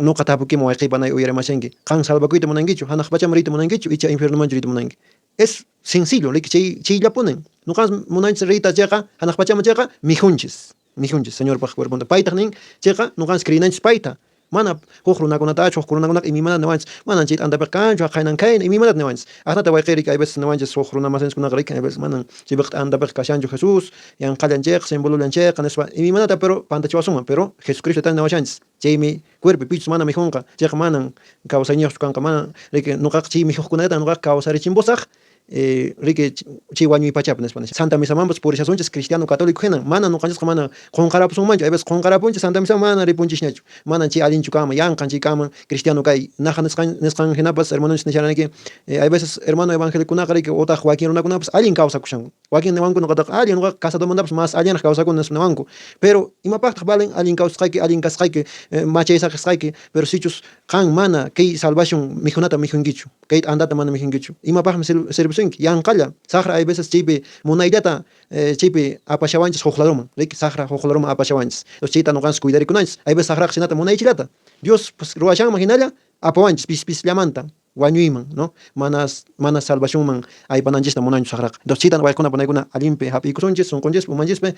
Noqa tapukiman wayqey panay uyarimashanki, qan salvakuyta munankichu, hanaq pachaman riyta munankichu icha infiernomanchu riyta munanki? Es sencillo, riki chay chayllapunin. Noqanchis munanchis riyta chayqa, hanaq pachaman chayqa mikhunchis, mikhunchis Señorpaq cuerponta. Paytaq nin, chayqa noqanchis creenanchis payta. Mana huk runakunatachu, huk runakunaqa imaymanata niwanchis, manan chay t'antapiqa kanchu, haqaynan kayna, imaymanata niwanchis. Ajnata wayqey riki, hay veces niwanchis huk runa masinchikkunaqa riki, hay veces manan chaypiqa t'antapiqa kashanchu Jesús, yanqallan chayqa, simbolollan chayqa nispa, imaymanata pero pantachiwasunman, pero Jesucristo tayta niwashanchis. Chaymi cuerpo pichus mana mikhunqa, chayqa manan kawsayniyoqchu kanqa, manan riki noqaqa chay mikhuqkunallatan noqaqa kawsarichimpusaq riki chay wañuy pachapi nispa nisha. Santa Misamanpas purishasunchis cristiano católico hinan, mana noqanchisqa mana qonqarapusunmanchu, hay veces qonqarapunchis Santa Misaman mana ripunchisñachu, manan chay allinchu kanman, yanqan chay kanman cristiano kay. Naqa nisqan nisqan hinapas hermanonchis nisharanki, hay veces hermano evangelicokunaqa riki utaq wakin runakunapas allin kawsakushanku. Wakin niwanku noqataqa allin noqaqa casadomantapas mas allinraq kawsakuni nispa niwanku. Pero imapaqtaq valen allin kawsasqayki, allin kasqayki, machay saqesqayki, pero sichus qan mana kay salvación mikhunata mikhunkichu, kay t'antata mana mikhunkichu, imapaqmi servisunki? Yanqalla. Saqra hay veces chaypi munayllata chaypi apashawanchis huk ladoman, riki? Saqra huk ladoman apashawanchis. Entonces chayta noqanchis cuidarikunanchis. Hay veces saqraqa chinata munaychillata. Dios pues ruwashanman hinalla apawanchis pis pisllamanta. Wañuyman, no? Mana, mana salvacionman aypananchista munanchu saqraqa. Entonces chaytan wayqikuna panaykuna allinpi hap'iykusunchis, sunqunchispi, umanchispi.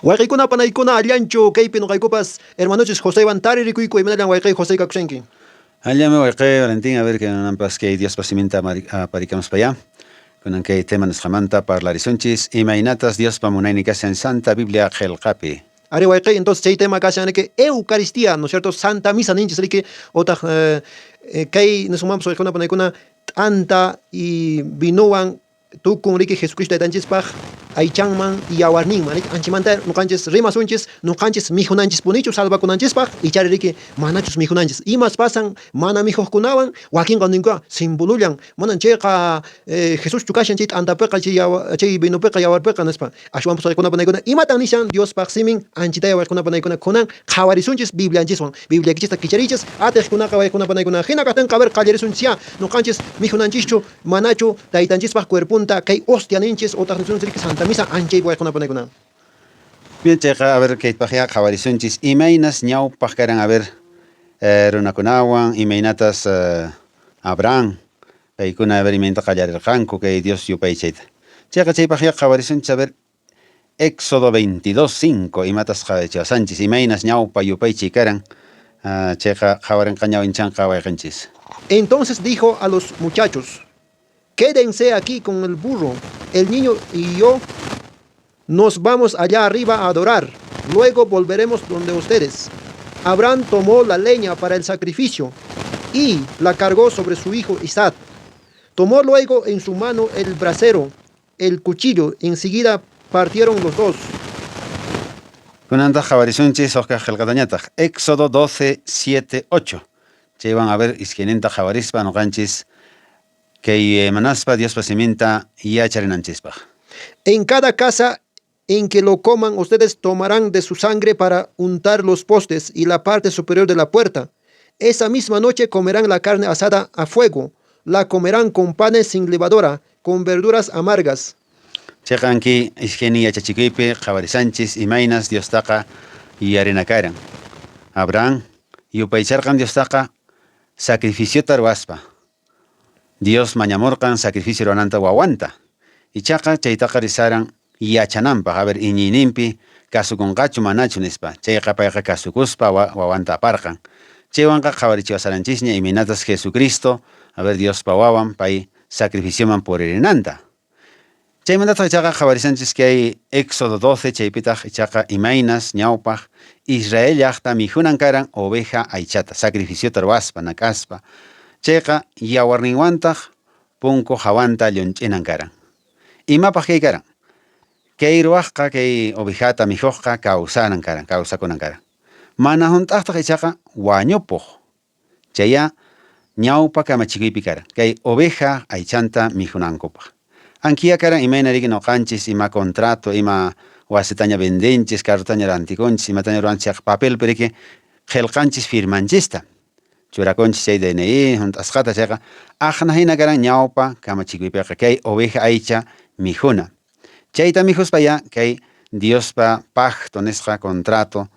Wayqikuna panaykuna allanchu kaypi noqaykupas hermanochis Joseywan taririkuyku, imaynallan wayqiy José kakushanki? Allanmi wayqiy Valentín, a ver kananpas kay Diospa siminta aparikamuspayá. Kunan kay tema nisqamanta parlarisunchis, imaynatas Diospa munaynin kashan Santa Biblia qelqapi. Arí wayqiy, entonces chay tema kashan riki Eucaristía, ¿no es cierto? Santa Misa ninchis riki, otaq kay nisunmanpas wayqikuna panaykuna t'anta y vinowan tukun riki Jesucristo Taytanchispaq aychanman y yawarninman riki, anchamanta noqanchis rimasunchis, noqanchis mikhunanchispunichu salvakunanchispaq, ichari riki manachus mikhunanchis. Imas pasan mana mikhuqkunawan? Wakinqa ninkuqa simbolollan, manan chayqa Jesuschu kashan chay t'antapiqa, chay vinopiqa, yawarpiqa, nispa. Ashwanpas wayqikuna panaykuna, imatan nishan Diospaq simin? Anchitaya wayqikuna panaykuna, kunan qhawarisunchis Biblianchiswan. Bibliaykichista kichariychis, atiqkunaqa wayqikuna panaykuna. Hina kaqtinqa, a ver, qallarisunchisyá. Noqanchis mikhunanchischu, manachu Taytanchispaq cuerponta kay hostia ninchis otaq nisunchis riki Santa Misa anchaypi wayqikuna panaykuna. Bien, chayqa, a ver, kaypaqyá qhawarisunchis imaynas ñawpaq karan, a ver, runakunawan, imaynatas Abraham, Paykuna a ver imaynata qallarirqanku kay Dios yupaychayta. Chayqa chaypaqyá qhawarisunchis a ver Éxodo 22, 5 imatas qhawachiwasanchis, imaynas ñawpa yupaychay karan, chayqa qhawarinqa ñawinchanqa wayqenchis. Entonces dijo a los muchachos, Quédense aquí con el burro, el niño y yo nos vamos allá arriba a adorar, luego volveremos donde ustedes. Abraham tomó la leña para el sacrificio y la cargó sobre su hijo Isaac. Tomó luego en su mano el brasero, el cuchillo, enseguida partieron los dos. Kunantaq qhawarisunchis huk kaq qelqatañataq, Éxodo 12, 7, 8. Chaywan a ver iskayninta qhawarispa noqanchis Kay yuyaymanaspa Diospa siminta yacharinanchispaq. En cada casa en que lo coman ustedes tomarán de su sangre para untar los postes y la parte superior de la puerta. Esa misma noche comerán la carne asada a fuego, la comerán con panes sin levadura, con verduras amargas. Chayqa anki iskaynin yachachikuypi qhawarisanchis imaynas Diostaqa yuyarina karan. Abraham yupaycharqan Diostaqa sacrificiota ruwaspa. Dios mañamurqan sacrificio ruwananta wawanta. Ichaqa chaytaqa risaran yachananpaq, a ver iñiyninpi kasukunqachu manachu nispa. Chayqa payqa kasukuspa wawanta aparqan. Chaywanqa qhawarichiwasaranchisña imaynatas Jesucristo, a ver Diospa wawan, pay sacrificioman puririnanta. Chaymantataq ichaqa qhawarisanchis kay Éxodo 12, chaypitaq ichaqa imaynas ñawpaq Israel llaqta mikhunan karan oveja aychata, sacrificiota ruwaspa, nak'aspa. Chayqa yawarninwantaq punku hawanta llunch'inan karan. Imapaq kay karan? Kay ruwaqqa, kay ovejata mikhuqqa kawsanan karan, kawsakunan karan. Mana hunt'aqtaq ichaqa wañupuq. Chayá ñawpa kamachikuypi karan, kay oveja aychanta mikhunankupaq. Ankiya karan imayna riki noqanchis ima contrato, ima wasitaña vendenchis, carrotaña rantikunchis, imataña ruwanchis chayqa papelpi riki qhelqanchis firmanchista. Churakunchis chay DNI hunt'asqata chayqa aqna hina karan ñawpa kamachikuypiqa kay oveja aycha mikhuna. Chayta mikhuspayá kay Diospa pacto nisqa contrato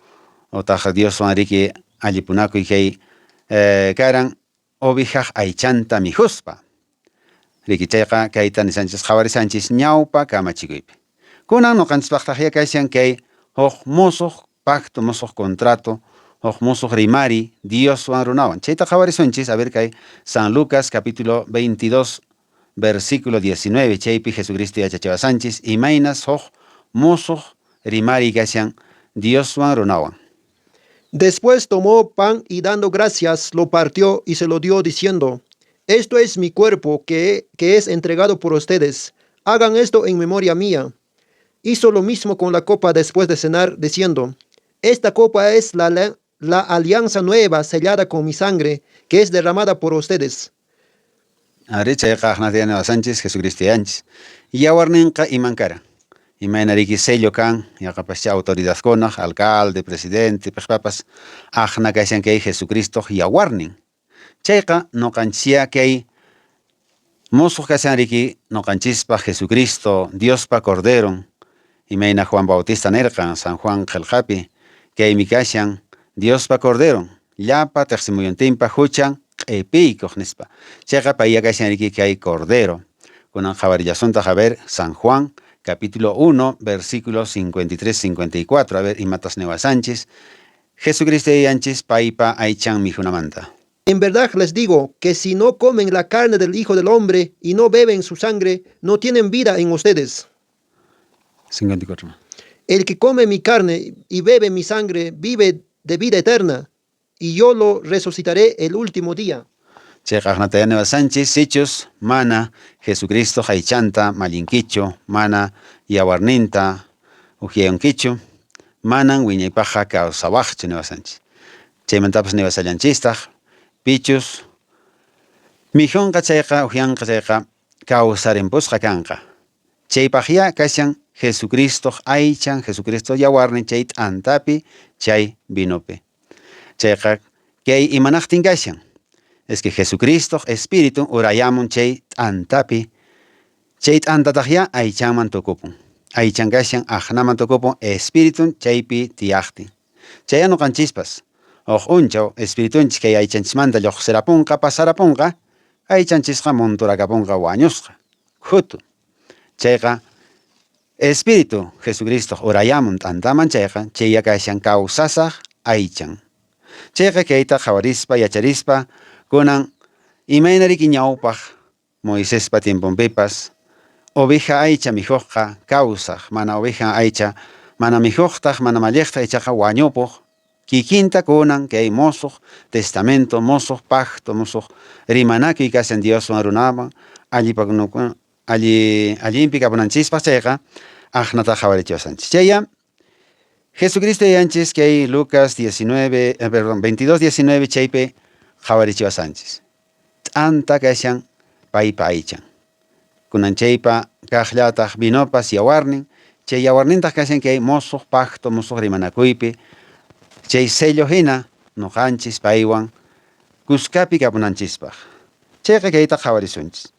otaq Dioswan riki allipunakuy kay Karan ovejaq aychanta mikhuspa. Riki chayqa kayta nisanchis qhawarisanchis ñawpa kamachikuypi. Kunan nuqanchispaqtaqya kashan kay huk musuq pacto, musuq contrato, huk musuq rimari Dioswan runawan. Chayta qhawarisunchis, a ver kay San Lucas capítulo 22 versículo 19, chaypi Jesucristo yachachiwasanchis imaynas huk musuq rimari kashan Dioswan runawan. Después tomó pan y dando gracias lo partió y se lo dio diciendo: Esto es mi cuerpo que es entregado por ustedes. Hagan esto en memoria mía. Hizo lo mismo con la copa después de cenar, diciendo: Esta copa es la alianza nueva sellada con mi sangre, que es derramada por ustedes. Ari chayqa aqnata Sánchez Jesucristo yanchis. Yawarninqa iman karan. Imayna riki sello kan, yaqapascha autoridadkunaq, alcalde, presidente, piqpapas aqna kashan kay Jesucristo yawarnin. Chayqa nuqanchia kay musuq kashan riki nuqanchispa Jesucristo, Diospa Corderon, imayna Juan Bautista nirqan San Juan qillqapi, kaymi kashan Diospa Corderon, llapa tiqsimuyuntinpa huchan q'ipiykuq nispa. Chayqa payya kashan riki kay Cordero. Kunan qhawarillasuntaq a ver San Juan capítulo 1, versículos 53-54. A ver, imatas niwasanchis. Jesucristo yanchis paypa aychan mikhunamanta. En verdad les digo que si no comen la carne del Hijo del Hombre y no beben su sangre, no tienen vida en ustedes. 54. El que come mi carne y bebe mi sangre vive de vida eterna, y yo lo resucitaré el último día. Chayqa aqnata niwasanchis sichus mana Jesucristo aychanta mallinkichu, mana yawarninta upyankichu, manan wiñaypaqqa kawsawaqchu niwasanchis. Chaymantapas niwasallanchistaq pichus mikhunqa chayqa upyanqa chayqa kawsarimpusqa kanqa. Chaypaqya kashan Jesucristo aychan, Jesucristo yawarnin chay t'antapi, chay vinopi. Chayqa kay imanaqtin kashan. Es que Jesucristo espíritu urayamun chay t'antapi, chay t'antataqya aychanman tukupun. Aychan kashan aqnaman tukupun espíritun chaypi tiyaqtin. Chay nuqanchispas huk unchaw espiritunchis kay aychanchismanta lluqsirapunqa pasarapunqa, aychanchisqa monturakapunqa wañusqa. Khutu. Chayqa espíritu Jesucristo urayamun t'antaman chayqa chayya kashan kawsasaq aychan. Chayqa kayta qhawarispa yacharispa kunan imayna riki ñawpaq Moisespa tiemponpipas oveja aycha mikhuqqa kawsaq, mana oveja aycha mana mikhuqtaq, mana malliqtaq ichaqa wañupuq kikinta kunan kay musuq testamento, musuq pacto, musuq rimanakuy kashan Dioswan runawan allipakunukuna alli allinpi kapunanchispaq chayqa aqnata qhawarichiwasanchis. Chaya Jesucristo yanchis kay Lucas 19, perdón, 22, 19 chaypi qhawarichiwasanchis. T'anta kashan paypa aychan. Kunan chaypa kaqllataq vinopas yawarnin, chay yawarnintaq kashan kay musuq pacto, musuq rimanakuypi, chay sello hina nuqanchis paywan kuskapi kapunanchispaq. Chayqa kayta qhawarisunchis.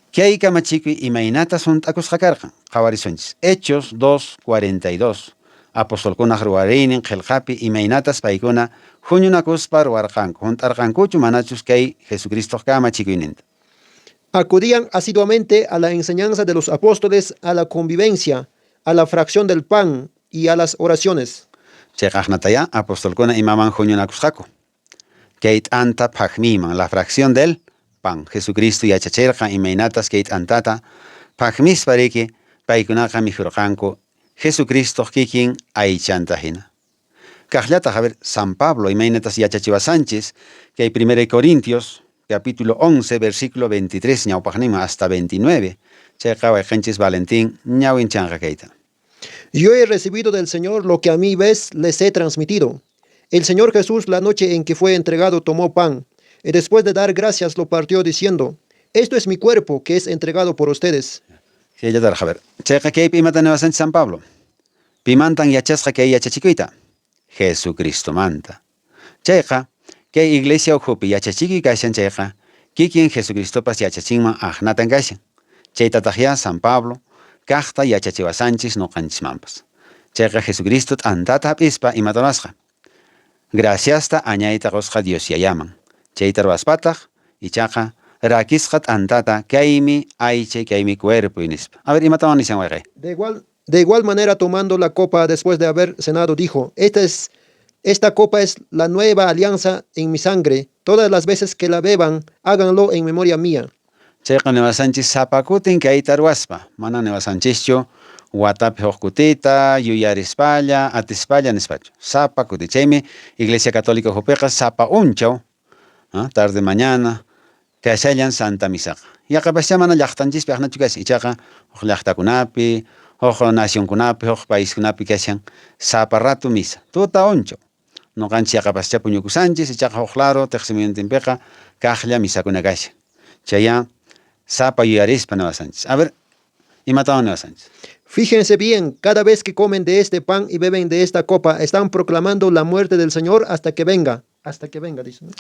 Kay kamachikuy imaynata hunt'akusqa karqan qhawarisunchis. Hechos 2:42. Apostolkunaq ruwariynin qillqapi imaynatas paykuna huñunakuspa ruwarqanku, hunt'arqankuchu manachus kay Jesucristo kamachikuyninta. Acudían asiduamente a la enseñanza de los apóstoles, a la convivencia, a la fracción del pan y a las oraciones. Chayqa aqnataya apostolkuna imaman huñunakusqaku. Kay t'anta phakmiyman, la fracción del pan. Jesucristo yachachirqan imaynatas kay t'antata phakmispa riki paykunaqa mikhurqanku Jesucristo kikin aychanta hina. Kaqllataq, a ver, San Pablo imaynatas yachachiwasanchis kay 1 Corintios capítulo 11 versículo 23 ñawpaqninman hasta 29. Chayqa wayqinchis Valentín ñawinchanqa kayta. Yo he recibido del Señor lo que a mi vez les he transmitido. El Señor Jesús, la noche en que fue entregado, tomó pan, y después de dar gracias lo partió diciendo: Esto es mi cuerpo que es entregado por ustedes. Chayllataraq, a ver. Chayqa kaypi imata niwasanchis San Pablo. Pimantan yachasqa kay yachachikuyta? Jesucristomanta. Chayqa kay iglesia ukhupi yachachikuy kashan chayqa kikin Jesucristopas yachachinman aqnatan kashan. Chaytataqya San Pablo kaqta yachachiwasanchis nuqanchismanpas. Chayqa Jesucristo t'antata hap'ispa imata ruwasqa. Graciasta añayta qusqa Dios Yayaman. Chayta ruwaspataq ichaqa rakisqa t'antata kaymi aychay kaymi cuerpoy nispa. A ver, imatawan nishan wayqey? De igual manera, tomando la copa después de haber cenado, dijo: Esta copa es la nueva alianza en mi sangre. Todas las veces que la beban, háganlo en memoria mía. Chayqa niwasanchis sapa kutin kayta ruwaspa, mana niwasanchischu watapi huk kutita, yuyarispalla, atispalla nispachu. Sapa kuti. Chaymi Iglesia Católica ukhupiqa sapa unchaw, tarde mañana, kashallan Santa Misaqa. Yaqapaschá mana llaqtanchispi aqnachu kashan, ichaqa huk llaqtakunapi, huk nacionkunapi, huk paiskunapi kashan sapa rato misa, tuta unchaw. Nuqanchis yaqapaschá puñukusanchis, ichaqa huk lado tiqsimuyuntinpiqa kaqlla misakuna kashan. Chaya sapa yuyarispa niwasanchis. A ver, imatawan niwasanchis? Fíjense bien, cada vez que comen de este pan y beben de esta copa, están proclamando la muerte del Señor hasta que venga. Hasta que venga, dice, ¿no?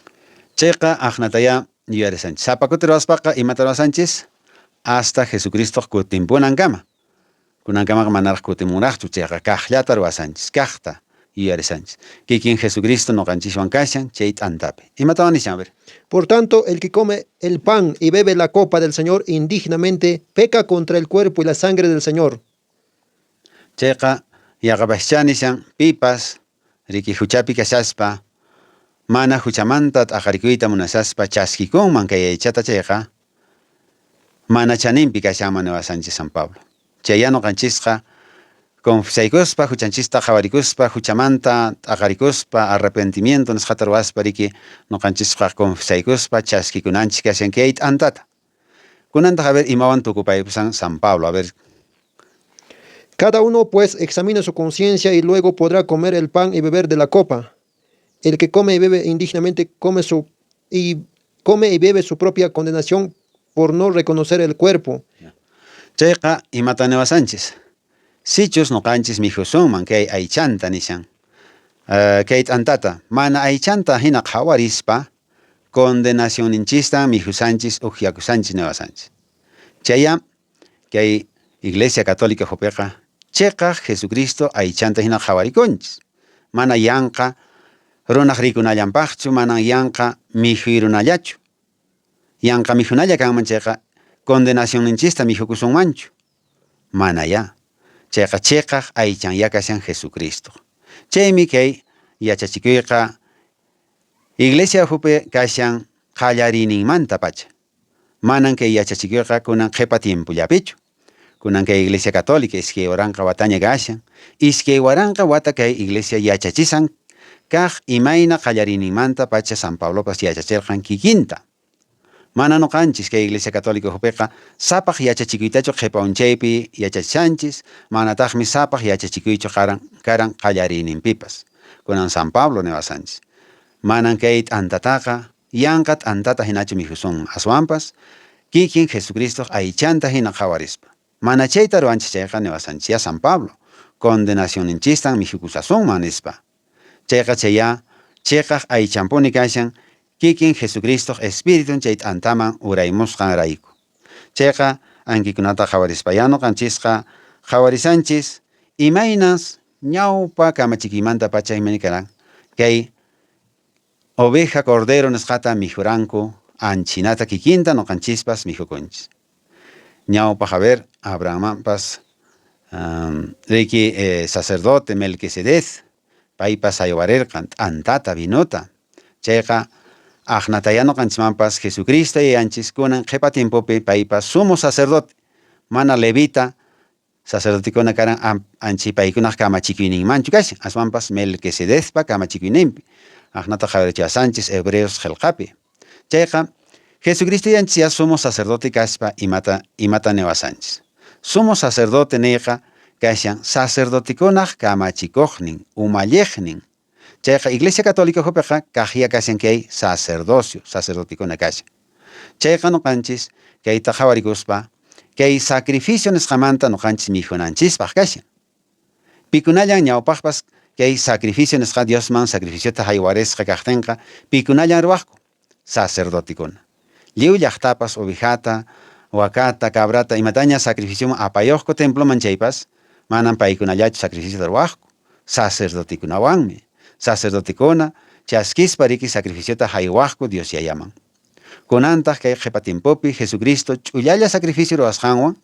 Chayqa aqnataya yuyarisanchis. Sapa kuti ruwaspaqa imata ruwasanchis? Hasta Jesucristo kutimpunankama. Kunankamaqa manaraq kutimunraqchu, chayqa kaqllata ruwasanchis, kaqta yuyarisanchis. Kikin Jesucristo nuqanchiswan kashan chay t'antapi. Imatawan nishan? A ver. Por tanto, el que come el pan y bebe la copa del Señor indignamente, peca contra el cuerpo y la sangre del Señor. Chayqa yaqapaschá nishan pipas riki huchapi kashaspa mana huchamanta t'aqarikuyta munashaspa chaskikunman kay aychata chayqa mana chaninpi kashanman niwasanchis San Pablo. Chaya nuqanchisqa confesaykuspa huchanchista qhawarikuspa huchamanta t'aqarikuspa arrepentimiento nisqata ruwaspa riki nuqanchisqa confesaykuspa chaskikunanchis kashan kay t'antata. Kunantaq a ver imawan tukupaykusan San Pablo, a ver. Cada uno, pues, examine su conciencia y luego podrá comer el pan y beber de la copa. El que come y bebe indignamente come y bebe su propia condenación por no reconocer el cuerpo. Chayqa imata niwasanchis? Sichus nuqanchis mikhusunman kay aychanta nishan. Kay t'antata mana aychanta hina qhawarispa condenacionninchista mikhusanchis uqyakusanchis niwasanchis. Chaya kay Iglesia Católica ukhupiqa chiqaq Jesucristo aychanta hina qhawarikunchis. Mana yanqa runaq rikunallanpaqchu, mana yanqa mikhuy-runallachu. Yanqa mikhunalla kanman chayqa condenacionninchista mikhukusunmanchu. Mana ya. Chayqa chiqaq aychan ya kashan Jesucristo. Chaymi kay yachachikuyqa Iglesia ukhupi kashan qallariyninmanta pacha. Manan kay yachachikuyqa kunan qhipa tiempollapichu. Kunan kay Iglesia Católica 2000 wataña kashan. 2000 wata kay Iglesia yachachisan kaq imayna qallariyninmanta pacha San Pablopas yachachirqan kikinta. Mana nuqanchis kay Iglesia Católica ukhupiqa sapaq yachachikuytachu qhipa unchaypi yachachishanchis, manataqmi sapaq yachachikuychu karan qallariyninpipas. Kunan San Pablo niwasanchis. Manan kay t'antataqa yanqa t'antata hinachu mikhusunman, aswanpas kikin Jesucristo aychanta hina qhawarispa. Mana chayta ruwanchis chayqa niwasanchis ya San Pablo, condenacionninchistan mikhukusasunman nispa. Chayqa chaya chiqaq aychanpuni kashan kikin Jesucristo espiritun chay t'antaman uraymusqanrayku. Chayqa ankikunata qhawarispa ya nuqanchisqa qhawarisanchis imaynas ñawpa kamachikuymanta pacha imayna karan kay oveja cordero nisqata mikhuranku anchinata kikinta nuqanchispas mikhukunchis. Ñawpaq a ver Abrahammanpas riki sacerdote Melquisedec paypas haywarirqan t'antata vinota. Chayqa aqnataya nuqanchismanpas Jesucristo yayanchis kunan qhipa tiempopi paypas sumo sacerdote mana levita sacerdotekuna karan anchi paykunaq kamachikuyninmanchu kashan aswanpas Melquisedecpa kamachikuyninpi aqnata qhawarichiwasanchis Hebreos qillqapi. Chayqa Jesucristo yayanchis ya sumo sacerdote kaspa imata niwasanchis. Sumo sacerdote niyqa kashan sacerdotekunaq kamachikuqnin umalliqnin. Chayqa Iglesia Católica ukhupiqa kaqya kashan kay sacerdocio, sacerdotekuna kashan. Chayqa nuqanchis kayta qhawarikuspa kay sacrificio nisqamanta nuqanchis mikhunanchispaq kashan. Pikunallan ñawpaqpas kay sacrificio nisqa Diosman sacrificiota haywarisqa kaqtinqa pikunallan ruwaqku sacerdotekuna. Lliw llaqtapas ovejata, wakata, cabrata imataña sacrificioman apayuqku temploman chaypas manan paykunallachu sacrificiota ruwaqku, sacerdotekunawanmi. Sacerdotekuna chaskispa riki sacrificiota haywaqku Dios Yayaman. Kunantaq kay qhipa tiempopi Jesucristo ch'ullalla sacrificio ruwasqanwan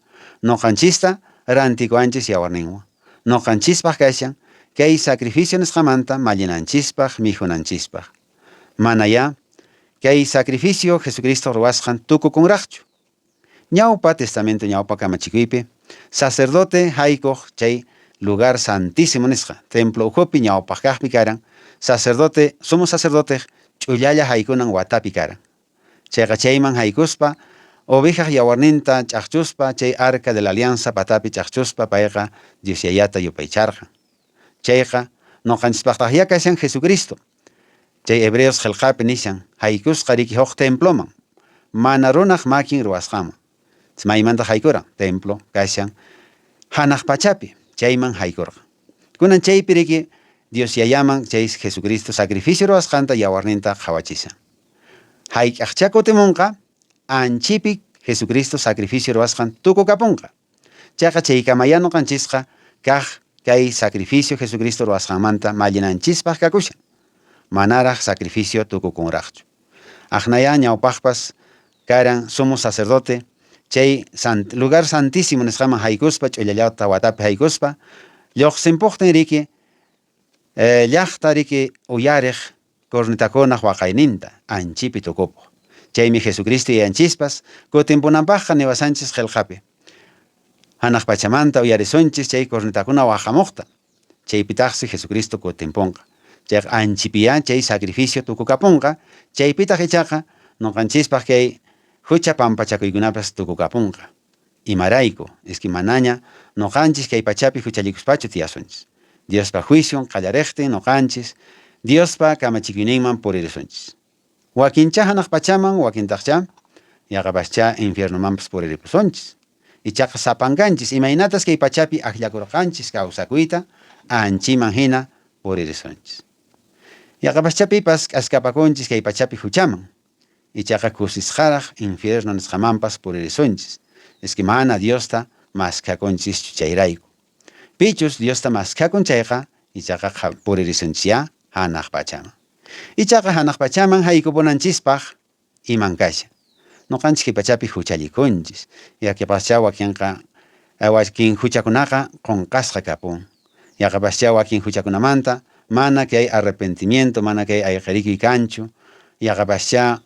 noqanchista rantikuwanchis yawarninwan. Noqanchispaq kashan kay sacrificio nisqamanta mallinanchispaq mikhunanchispaq. Manayá kay sacrificio Jesucristo ruwasqan tukukunraqchu. Ñawpa Testamento ñawpa kamachikuypi sacerdote haykuq chay lugar santísimo nisqa templo ukhupi ñawpaq kaqpi karan sacerdote sumo sacerdote ch'ullalla haykunan watapi karan. Chayqa chayman haykuspa ovejaq yawarninta ch'aqchuspa chay arca de la alianza patapi ch'aqchuspa payqa Dios Yayata yupaycharqan. Chayqa noqanchispaqtaqyá kashan Jesucristo. Chay Hebreos qillqapi nishan haykusqa riki huk temploman, mana runaq makin ruwasqanman. Maymantaq haykuran? Templo kashan hanaq pachapi, chayman haykurqan. Kunan chaypi riki Dios Yayaman chay Jesucristo sacrificio ruwasqanta yawarninta qhawachishan. Hayk'aqchá kutimunqa, anchipi Jesucristo sacrificio ruwasqan tukukapunqa. Chayqa chaykamayá noqanchisqa kaq kay sacrificio Jesucristo ruwasqanmanta mallinanchispaq kakushan. Manaraq sacrificio tukukunraqchu. Aqnayá ñawpaqpas karan sumo sacerdote chay lugar santísimo nisqaman haykuspa ch'ullallata watapi haykuspa lluqsimpuqtin riki llaqta riki uyariq cornetakunaq waqayninta anchipi tukupuq. Chaymi Jesucristo yayanchispas kutimpunanpaqqa niwasanchis qillqapi. Hanaq pachamanta uyarisunchis chay cornetakuna waqamuqta. Chaypitaqsi Jesucristo kutimpunqa. Chayqa anchipiyá chay sacrificio tukukapunqa, chaypitaq ichaqa noqanchispaq kay hucha pampachakuykunapas tukukapunqa. Imarayku? Iski manaña noqanchis kay pachapi huchallikuspachu tiyasunchis. Diospa juicion qallariqtin noqanchis Diospa kamachikuyninman puririsunchis. Wakinchá hanaq pachaman, wakintaqchá yaqapaschá infiernomanpas puriripusunchis. Ichaqa sapankanchis imaynatas kay pachapi akllakurqanchis kawsakuyta anchiman hina puririsunchis. Yaqapaschá pipas k'askapakunchis kay pachapi huchaman, ichaqa kusisqaraq infierno nisqamanpas puririsunchis, iski mana Diosta maskhakunchischu chayrayku. Pichus Diosta maskhakun chayqa, ichaqa puririsunchisyá hanaq pachaman. Ichaqa hanaq pachaman haykupunanchispaq iman kashan. Noqanchis kay pachapi huchallikunchis. Yaqapaschá wakinqa wakin huchakunaqa qunqasqa kapun. Yaqapaschá wakin huchakunamanta mana kay arrepentimiento, mana kay ayqirikuy kanchu. Yaqapaschá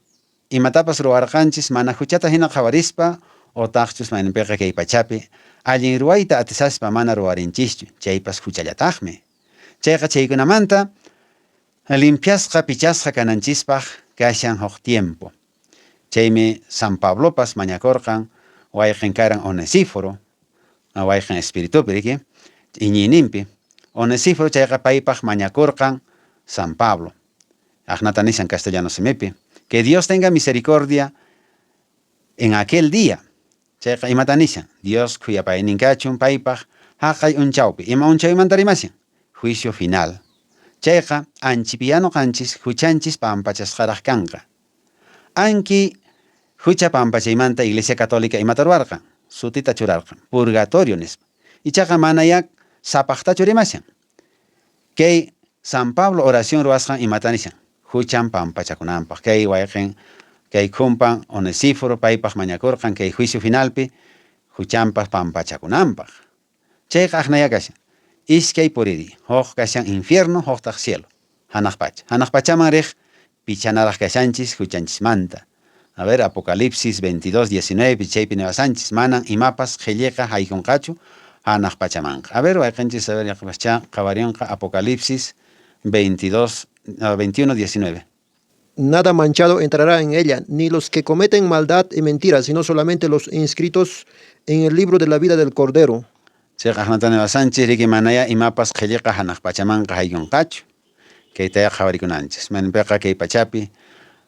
imatapas ruwarqanchis mana huchata hina qhawarispa otaqchus mayninpiqa kay pachapi allin ruwayta atisaspa mana ruwarinchischu, chaypas huchallataqmi. Chayqa chaykunamanta limpiasqa pichasqa kananchispaq kashan huk tiempo. Chaymi San Pablopas mañakurqan wayqin karan Onesíforo, wayqin espiritupi riki, iñiyninpi. Onesíforo chayqa paypaq mañakurqan San Pablo. Aqnata nishan castellano simipi. Que Dios tenga misericordia en aquel día. Chayqa imata nishan? Dios khuyapaynin kachun paypaq haqay unchawpi. Ima unchaymanta rimashan? Juicio final. Chayqa anchipiyá noqanchis huchanchis pampachasqaraq kanqa. Anki hucha pampachaymanta Iglesia Católica imata ruwarqan? Sutita churarqan. Purgatorio nispa. Ichaqa manayá sapaqtachu rimashan. Kay San Pablo oración ruwasqan imata nishan? Huchan pampachakunanpaq. Kay wayqin kay khumpan Onesíforo paypaq mañakurqan kay juicio finalpi huchanpas pampachakunanpaq. Chayqa aqnayá kashan. Iskay puriri. Huk kashan infierno, huktaq cielo. Hanaq pacha. Hanaq pachaman riq pichanaraq kashanchis huchanchismanta. A ver, Apocalipsis 22, 19 chaypi niwasanchis manan imapas qhilliqa haykunqachu hanaq pachamanqa. A ver, wayqinchis, a ver, yaqapaschá qhawarinqa Apocalipsis 22, 21, 19. Nada manchado entrará en ella, ni los que cometen maldad y mentiras, sino solamente los inscritos en el libro de la vida del Cordero. Chayqa aqnata niwasanchis riki manaya imapas qhilliqa hanaq pachamanqa haykunqachu. Kaytaya qhawarikunanchis. Mayninpiqa kay pachapi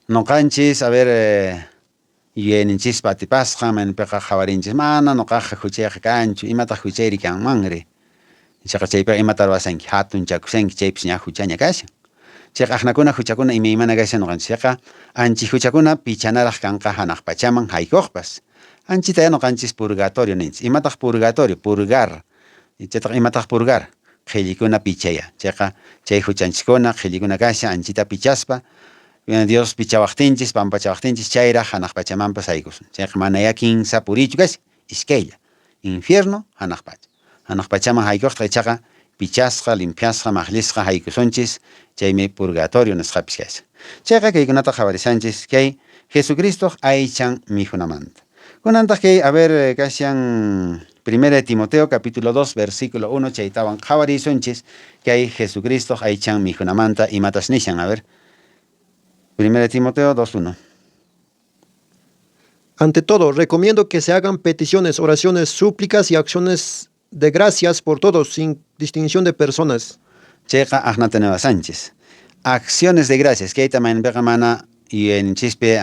noqanchis, a ver, yuyayninchispa atipasqa, mayninpiqa qhawarinchis, mana noqaqa huchayqa kanchu, imataq huchayri kanmanri. Ichaqa chaypiqa imata ruwasanki, hatunchakushanki, chaypis ña huchaña kashan. Chayqa aqnakuna huchakuna imaymana kashan noqanchisqa, anchi huchakuna pichanaraq kanqa hanaq pachaman haykuqpas. Anchitaya noqanchis purgatorio ninchis. Imataq purgatorio? Purgar. Chaytaq imataq purgar? Qhellikuna pichaya. Chayqa chay huchanchiskuna qhellikuna kashan anchita pichaspa Dios pichawaqtinchis, pampachawaqtinchis chayraq hanaq pachamanpas haykusun. Chayqa manayá kinsa puriychu kashan, iskaylla. Infierno, hanaq pacha. Hanaq pachaman haykuqtaq ichaqa pichasqa, limpiasqa, maqllisqa haykusunchis, chaymi purgatorio nisqapis kashan. Chayqa kaykunata qhawarishanchis kay Jesucristoq aychan mikhunamanta. Kunantaq kay, a ver, kashan Primera de Timoteo capítulo 2 versículo 1 chaytawan qhawarisunchis kay Jesucristoq aychan mikhunamanta imatas nishan, a ver. Primera de Timoteo 2.1. Ante todo, recomiendo que se hagan peticiones, oraciones, súplicas y acciones de gracias por todos, sin distinción de personas. Chayqa aqnata niwasanchis. Acciones de gracias, kayta mayninpiqa mana yuyayninchispi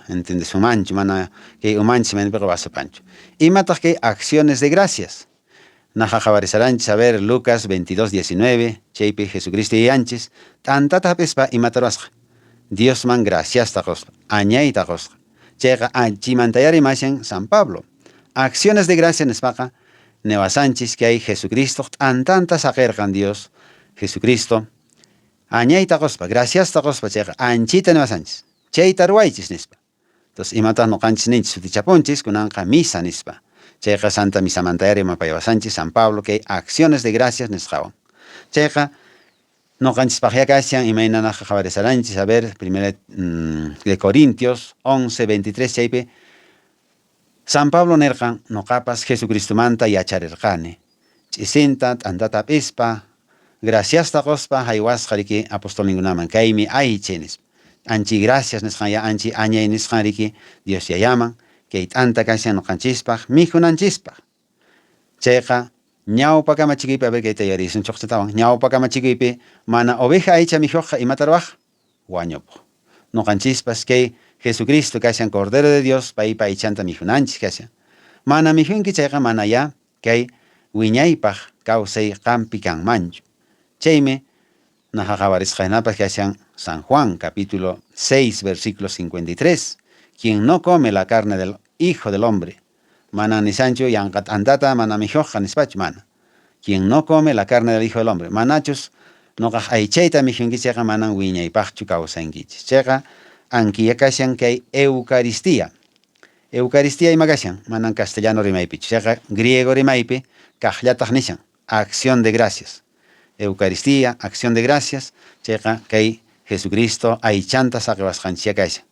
entendesunmanchu, mana kay umanchis mayninpiqa wasupanchu. Imataq kay acciones de gracias? Naqa qhawarisaranchis, a ver, Lucas 22:19, chaypi Jesucristo yuyanchis, t'antata hap'ispa imata ruwasqa? Diosman graciasta qosqa, añayta qosqa. Chayqa anchimantayá rimashan San Pablo. Acciones de gracia nispaqa niwasanchis kay Jesucristoq t'antanta saqirqan Dios, Jesucristo, añayta qospa, graciasta qospa, chayqa anchita niwasanchis. Chayta ruwaychis nispa. Entonces, imataq noqanchis ninchis sutichapunchis kunanqa misa nispa. Chayqa Santa Misamantayá rimapayawasanchis San Pablo kay acciones de gracias nisqawan. Chayqa noqanchispaqyá kashan imaynanaqqa qhawarisaranchis, a ver, primera de Corintios 11, 23 chaypi San Pablo nirqan, noqapas Jesucristomanta yacharirqani. Ch'isinta t'antata hap'ispa, graciasta qospa haywasqa riki apostolninkunaman, kaymi aychay nispa. Anchi gracias nisqan ya anchi añay nisqan riki Dios Yayaman, kay t'anta kashan noqanchispaq mikhunanchispaq. Chayqa ñawpa kamachikuypi, a ver kayta yuyarisun chuqchatawan, ñawpa kamachikuypi mana oveja aycha mikhuqqa imata ruwaq? Wañupuq. Noqanchispas kay Jesucristo kashan Cordero de Dios, paypa aychanta mikhunanchis kashan. Mana mikhunki chayqa manayá kay wiñaypaq kawsay qampi kanmanchu. Chaymi naqa qhawarisqa hinapas kashan San Juan capítulo 6 versículo 53, quien no come la carne del Hijo del Hombre, manan nishanchu yanqa t'antata mana mikhuqqa nispachu, mana. Quien no come la carne del Hijo del Hombre, manachus noqaq aychayta mikhunki chayqa manan wiñaypaqchu kawsankichis. Chayqa ankiya kashan kay Eucaristía. Eucaristía ima kashan? Manan castellano rimaypichu. Chayqa griego rimaypi kaqllataq nishan, acción de gracias. Eucaristía, acción de gracias, chayqa kay Jesucristo aychanta saqiwasqanchis kashan.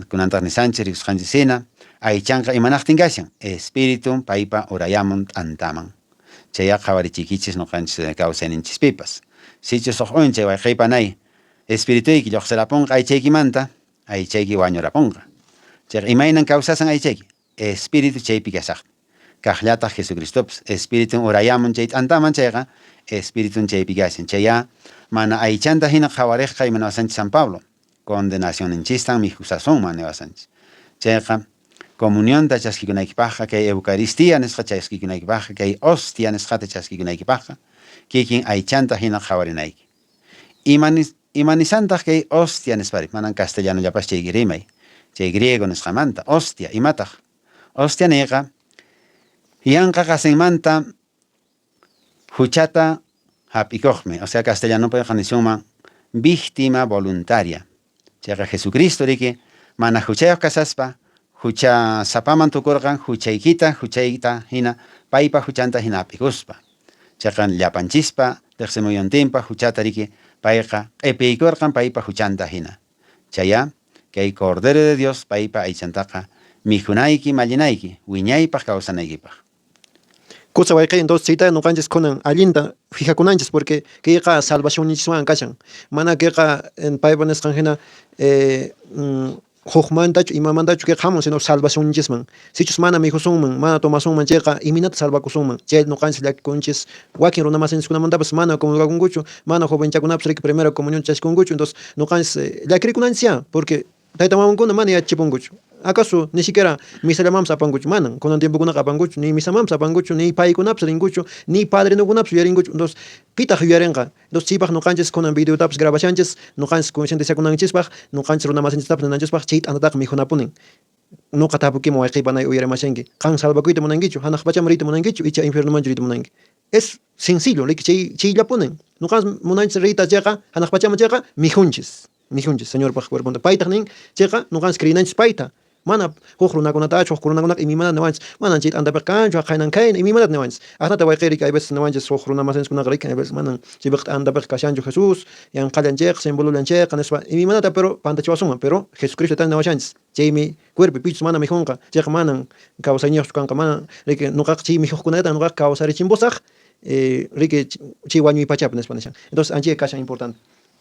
Kunantaq nisanchis rikusqanchis hina, aychanqa imanaqtin kashan? Espíritu paypa urayamun t'antaman. Chayqa qhawarichiykichis noqanchis kawsayninchispipas. Sichus huk unchay wayqiypa nay espirituyki lluqsirapunqa aychaykimanta, aychayki wañurapunqa. Chayqa imaynan kawsasan aychayki? Espíritu chaypi kashaqtin. Kaqllataq Jesucristopas, espiritun urayamun chay t'antaman chayqa, espiritun chaypi kashan. Chayá mana aychanta hina qhawariqqa imanawasanchis San Pablo, condenacionninchistan mikhusasunman niwasanchis. Chayqa comunionta chaskikunaykipaqqa, kay Eucaristía nisqa chaskikunaykipaqqa, kay hostia nisqata chaskikunaykipaqqa, kikin aychanta hina qhawarinayki. Imanisantaq kay hostia nispari? Manan castellanollapas chay rimay, chay griego nisqamanta. Hostia, imataq? Hostia niyqa yanqa qasinmanta huchata hap'ikuqmi, o sea castellanopiqa nisunman víctima voluntaria. Chayqa Jesucristo riki mana huchayuq kasaspa hucha sapaman tukurqan huchaykita huchayta hina paypa huchanta hina hap'ikuspa. Chayqa llapanchispa teqsimuyuntinpa huchata riki payqa q'ipiykurqan paypa huchanta hina. Chayá kay Cordero de Dios paypa aychantaqa mikhunayki mallinayki wiñaypaq kawsanaykipaq. Kusa wayqey, entonces chayta noqanchis kunan allinta fijakunanchis porque kayqa salvacionninchiswan kashan. Mana kayqa paypa nisqan hina hukmantachu imamantachu kayqa hamun, sino salvacionninchisman. Sichus mana mikhusunman, mana tomasunman chayqa imaynata salvakusunman. Chay noqanchis llakikunchis wakin runamasinchiskunamantapas mana comulgakunkuchu, mana jovenchakunapas riki primera comunión chaskunkuchu, entonces noqanchis llakirikunanchisyá porque tayta mamankuna mana yachachipunkuchu. Acaso ni siquiera misallamanpas apankuchu? Manan kunan tiempokunaqa apankuchu, ni misamanpas apankuchu, ni paykunapas rinkuchu, ni padrinokunapas yuyarinkuchu. Entonces, pitaq yuyarinqa? Entonces, chaypaq noqanchis kunan videotapas grabashanchis, noqanchis concientizakunanchispaq, noqanchis runamasinchistapas ninanchispaq chay t'antataqa mikhunapunin. Noqa tapukiman wayqey panay uyarimashanki, qan salvakuyta munankichu, hanaq pachaman riyta munankichu, icha infiernomanchu riyta munanki? Es sencillo, riki chay chayllapunin. Noqanchis munanchis riyta chayqa, hanaq pachaman chayqa, mikhunchis. Mikhunchis Señorpaq cuerponta. Paytaq nin, chayqa noqanchis creenanchis payta. Mana huk runakunatachu, huk runakunaqa imaymanata niwanchis, manan chay t'antapiqa kanchu, haqaynan kayna, imaymanata niwanchis. Ajnata wayqey riki, hay veces niwanchis huk runa masinchikkunaqa riki, hay veces manan chaypiqa t'antapiqa kashanchu Jesús, yanqallan chayqa, simbolollan chayqa nispa, imaymanata pero pantachiwasunman, pero Jesucristo tayta niwashanchis. Chaymi cuerpo pichus mana mikhunqa, chayqa manan kawsayniyoqchu kanqa, mana riki noqaqa chay mikhuqkunallatan noqaqa kawsarichimpusaq, riki chay wañuy pachapi nispa nishan. Entonces anchayqa kashan importante.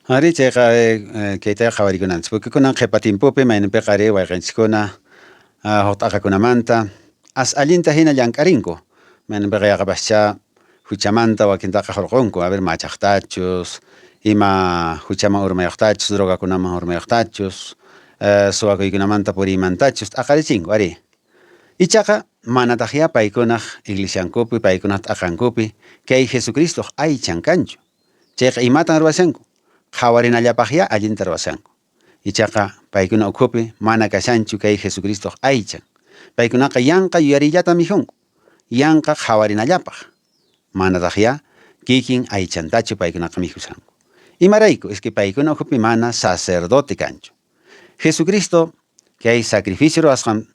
Arí, chayqa kaytaqa qhawarikunanchis, porque kunan qhipa tiempopi mayninpiqa arí wayqenchiskuna huk t'aqakunamanta as allinta hina llank'arinku, mayninpiqa yaqapaschá huchamanta wakintaqa hurqunku, a ver machaqtachus, ima huchaman urmayuqtachus, drogakunaman urmayuqtachus, suwakuykunamanta puriymantachus t'aqarichinku, arí. Ichaqa manataqyá paykunaq iglesiankupi, paykunaq t'aqankupi kay Jesucristoq aychan kanchu. Chayqa imatan ruwashanku? Qhawarinallapaqyá allinta ruwashanku. Ichaqa paykuna ukhupi mana kashanchu kay Jesucristoq aychan. Paykunaqa yanqa yuyariyllatan mikhunku, yanqa qhawarinallapaq. Manataqyá kikin aychantachu paykunaqa mikhushanku. Imarayku? Es que paykuna ukhupi mana sacerdote kanchu. Jesucristo kay sacrificio ruwasqan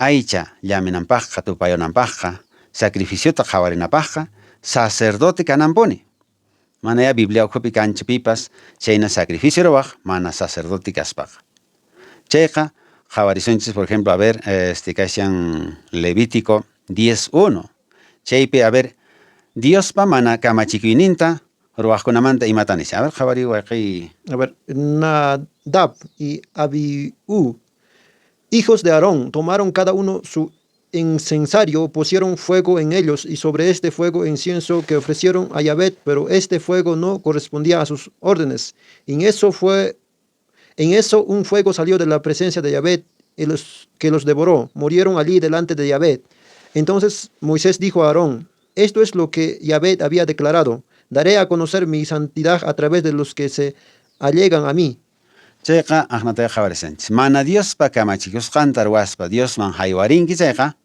aycha llaminanpaqqa, tupayunanpaqqa, sacrificiota qhawarinapaqqa, sacerdote kananpuni. Manayá Biblia ukhupi kanchu pipas chayna sacrificio ruwaq mana sacerdote kaspaqa. Chayqa qhawarisunchis, por ejemplo, a ver, este kashan Levítico 10.1. Chaypi, a ver, Diospa mana kamachikuyninta ruwaqkunamanta imatan nishan. A ver, qhawariy wayqiy. A ver, Nadab y Abiú, hijos de Aarón, tomaron cada uno su incensario, pusieron fuego en ellos y sobre este fuego incienso que ofrecieron a Yahvé, pero este fuego no correspondía a sus órdenes. En eso un fuego salió de la presencia de Yahvé y que los devoró. Murieron allí delante de Yahvé. Entonces Moisés dijo a Aarón: esto es lo que Yahvé había declarado. Daré a conocer mi santidad a través de los que se allegan a mí. Chayqa aqnatayqa qhawarisanchis. Mana Diospa kamachikusqanta ruwaspa Diosman haywarinki chayqa,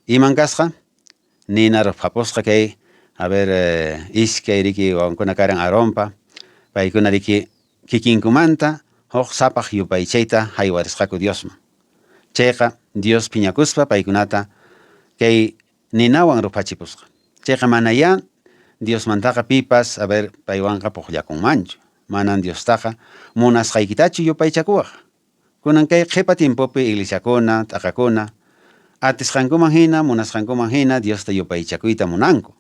iman kasqa? Nina ruphapusqa kay, a ver, iskay riki wawankuna karan Aaronpa, paykuna riki kikinkumanta huk sapaq yupaychayta haywarisqaku Diosman. Chayqa Dios phiñakuspa paykunata kay ninawan ruphachipusqa. Chayqa manayá Diosmantaqa pipas, a ver, paywanqa puqllakunmanchu. Manan Diostaqa munasqaykitachu yupaychakuwaq. Kunan kay qhipa tiempopi iglesiakuna, t'aqakuna, atisqankuman hina, munasqankuman hina Diosta yupaychakuyta munanku.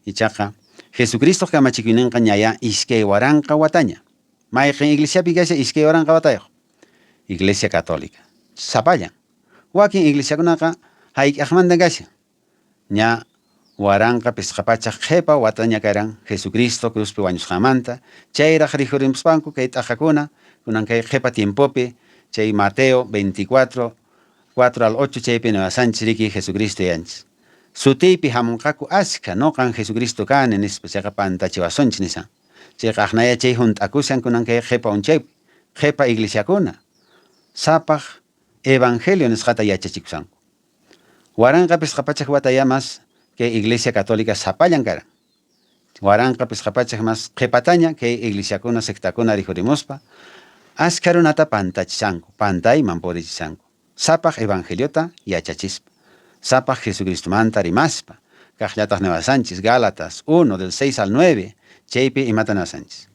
Ichaqa Jesucristoq kamachikuyninqa ñayá 2000 wataña. Mayqin iglesiapi kashan 2000 watayuq? Iglesia Católica. Sapallan. Wakin iglesiakunaqa hayk'aqmantan kashan? Ña 1500 qhipa wataña karan Jesucristo cruzpi wañusqanmanta, chayraq rikhurimuspanku kay t'aqakuna, kunan kay qhipa tiempopi, chay Mateo 24, 4 al 8 chaypi niwasanchis riki Jesucristo yanchis. Sutiypi hamunqaku askha, noqan Jesucristo kani nispa, chayqa pantachiwasunchis nishan. Chayqa aqnaya chay hunt'akushan kunan kay qhipa unchaypi, qhipa iglesiakuna, sapaq evangelio nisqata yachachikushanku. 1500 wataya mas kay Iglesia Católica sapallan karan. 1500 mas qhipataña kay iglesiakuna, sectakuna rikhurimuspa, askha runata pantachishanku, pantayman purichishanku. Sapaq evangeliota yachachispa, sapaq Jesucristomanta rimaspa, kaqllataq niwasanchis Gálatas 1 del 6 al 9, chaypi imata niwasanchis.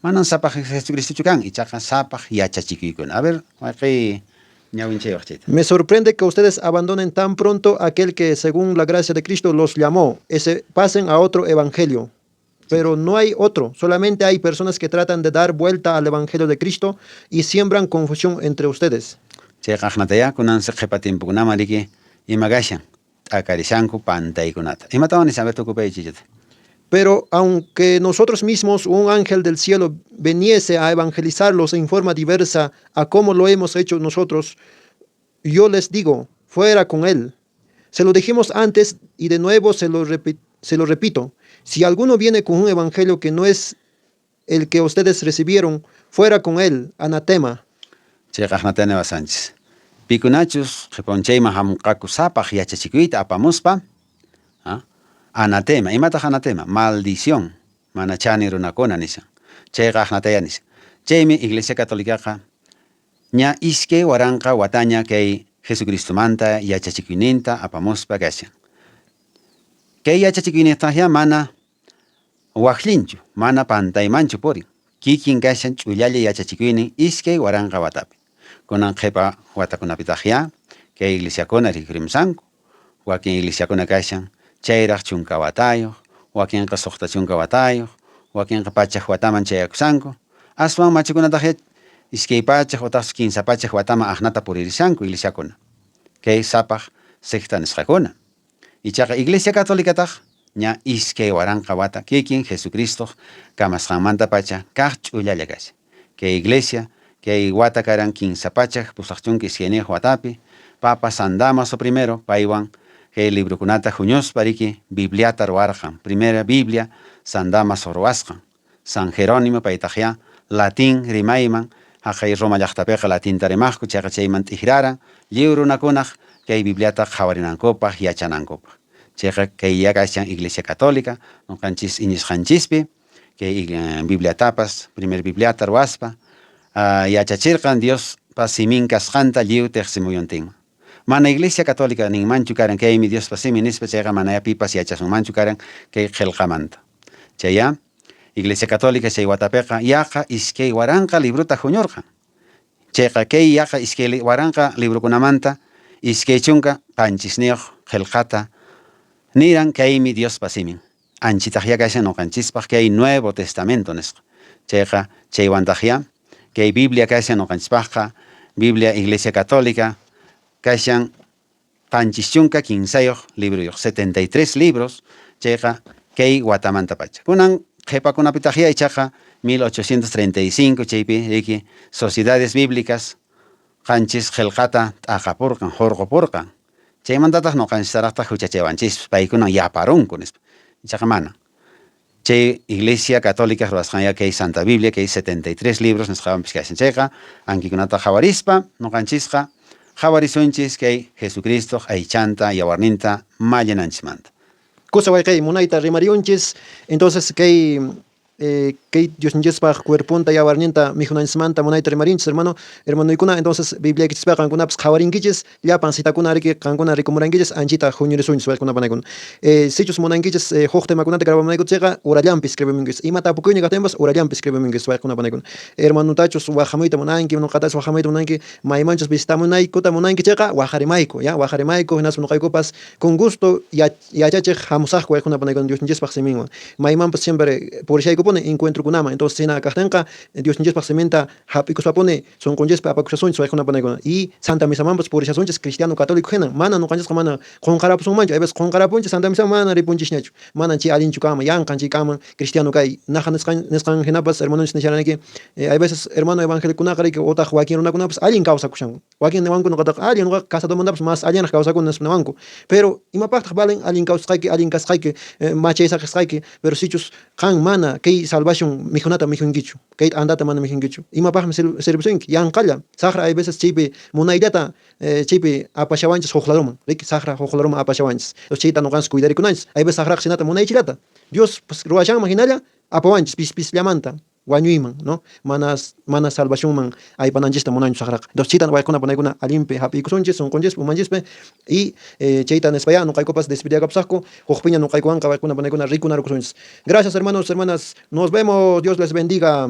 Manan sapaq Jesucristochu kan, ichaqa sapaq yachachikuykuna. A ver, wayqiy ñawinchaywaq chayta. Me sorprende que ustedes abandonen tan pronto aquel que según la gracia de Cristo los llamó, y se pasen a otro evangelio. Pero no hay otro, solamente hay personas que tratan de dar vuelta al evangelio de Cristo y siembran confusión entre ustedes. Chayqa aqnatayá kunansi qhipa tiempokunaman riki ima kashan, t'akarishanku pantaykunata. Imatawan nishan? A ver, tukupay chichita. Pero aunque nosotros mismos, un ángel del cielo, viniese a evangelizarlos en forma diversa a como lo hemos hecho nosotros, yo les digo, fuera con él. Se lo dijimos antes y de nuevo se lo repito. Si alguno viene con un evangelio que no es el que ustedes recibieron, fuera con él, anatema. Chayqa aqnataya niwasanchis. Pikunachus qhipunchayman hamunqaku sapaq yachachikuyta apamuspa, anatema. Imataq anatema? Maldición. Mana chani runakuna nishan. Chayqa aqnataya nishan. Chaymi Iglesia Católicaqa ña 2000 wataña kay Jesucristomanta yachachikuyninta apamuspa kashan. Kay yachachikuynintaqa mana waqllinchu, mana pantaymanchu purin. Kikin kashan ch'ullalla yachachikuynin 2000 watapi. Kunan qhipa watakunapitaqya kay iglesiakuna rikurimusanku. Wakin iglesiakuna kashan chayraq 10 watayuq, wakinqa 60 watayuq, wakinqa 100 wataman chayakusanku. Aswan machukunataqya 200 utaq 300 wataman aqnata puririshanku iglesiakuna. Kay sapaq secta nisqakuna. Ichaqa Iglesia Católicataq ña 2000 wata kikin Jesucristo kamasqanmanta pacha kaq ch'ullalla kashan. Kay iglesia kay wata karan 382 watapi Papa San Damaso I paywan kay librokunata huñuspa riki Bibliata ruwarqan. Primera Biblia San Damaso ruwasqan. San Jerónimo paytaqya latín rimayman haqay Roma llaqtapiqa latinta rimaqku chayqa chayman t'ikraran lliw runakunaq kay Bibliata qhawarinankupaq yachanankupaq. Chayqa kay kashan Iglesia Católica nuqanchis iñisqanchispi kay Bibliatapas primer Bibliata ruwaspa yachachirqan Diospa simin kasqanta lliw tiqsimuyuntinman. Mana Iglesia Católica ninmanchu karan kaymi Diospa simin nispa chayqa mana pipas yachasunmanchu karan kay qillqamanta. Chaya Iglesia Católica chay watapiqa yaqa 2000 librota huñurqan. Chayqa kay yaqa 2000 librokunamanta 27 qillqata niran kaymi Diospa simin. Anchitaqya kashan nuqanchispaq kay Nuevo Testamento nisqa. Chayqa chaywantaqya kay Biblia kashan nuqanchispaqqa Biblia Iglesia Católica kashan 73 libroyuq, 73 libros chayqa kay watamanta pacha. Kunan qhipakunapitaqya ichaqa 1835 chaypi riki Sociedades Bíblicas qanchis qillqata t'aqapurqan, hurqupurqan. Chaymantataq nuqanchistaraqtaq huchachaywanchispas paykunan yaparunku nispa. Ichaqa mana. Chay Iglesia Católica ruwasqanya kay Santa Biblia kay 73 libros nisqawanpis kashan. Chayqa ankikunata qhawarispa nuqanchisqa qhawarisunchis kay Jesucristoq aychanta yawarninta mallinanchismanta. Kusa wayqey munayta rimariyunchis. Entonces kay kay Diosninchispaq cuerponta yawarninta mikhunanchismanta munayta rimarinchis, hermano, hermanoykuna. Entonces Bibliaykichispaq qankunapas qhawarinkichis, llapan citakuna riki qankuna rikumurankichis, anchita huñurisunchis wayquna panaykuna. Sichus munankichis huk temakunata grabamunayku chayqa urallanpi escribimunkichis. Ima tapukuyña kaqtinpas urallanpi escribimunkichis wayquna panaykuna. Hermanotachus waqhamuyta munanki, nuqatachus waqhamuyta munanki, maymanchus visitamunaykuta munanki chayqa waqarimayku, ya, waqarimayku, hinaspa nuqaykupas con gusto yachachiq hamusaqku wayquna panaykuna Diosninchispaq siminwan. Maymanpas siempre purishaykupuni encuentrokunaman. Entonces hina kaqtinqa Diosninchispaq siminta hap'ikuspapuni sunqunchispi apakushasunchis wayquna panaykuna. Y Santa Misamanpas purishasunchis cristiano católico hina. Mana nuqanchisqa mana qunqarapusunmanchu. Hay veces qunqarapunchis Santa Misaman mana ripunchisñachu. Mana chay allinchu kanman, yanqan chay kanman cristiano kay. Naqa nisqan hinapas hermanonchis nisharaniki, hay veces hermano evangélicokunaqa riki utaq wakin runakunapas allin kawsakushanku. Wakin niwanku nuqataqa allin nuqaqa casadomantapas mas allinraq kawsakuni nispa niwanku. Pero imapaqtaq valen allin kawsasqayki, allin kasqayki, machay saqisqayki, pero sichus qan mana kay salvación mikhunata mikhunkichu, kay t'antata mana mikhunkichu, imapaqmi servisunki? Yanqalla. Saqra hay veces chaypi munayllata chaypi apashawanchis huk ladoman, riki saqra huk ladoman apashawanchis. Entonces chayta nuqanchis cuidarikunanchis. Hay veces saqraqa shinata munaychillata. Dios ruwashanman hinalla apawanchis pis pisllamanta wañuyman, no? Mana mana salvacionman aypananchista munanchu saqraqa. Entonces chayta wayquna panaykuna allinpi hap'iykusunchis sunqunchispi umanchispi y chayta nispaya nuqaykupas despediakapusaqku hukpiña nuqaykuwanqa wayquna panaykuna rikunarukusunchis. Gracias hermanos, hermanas. Nos vemos. Dios les bendiga.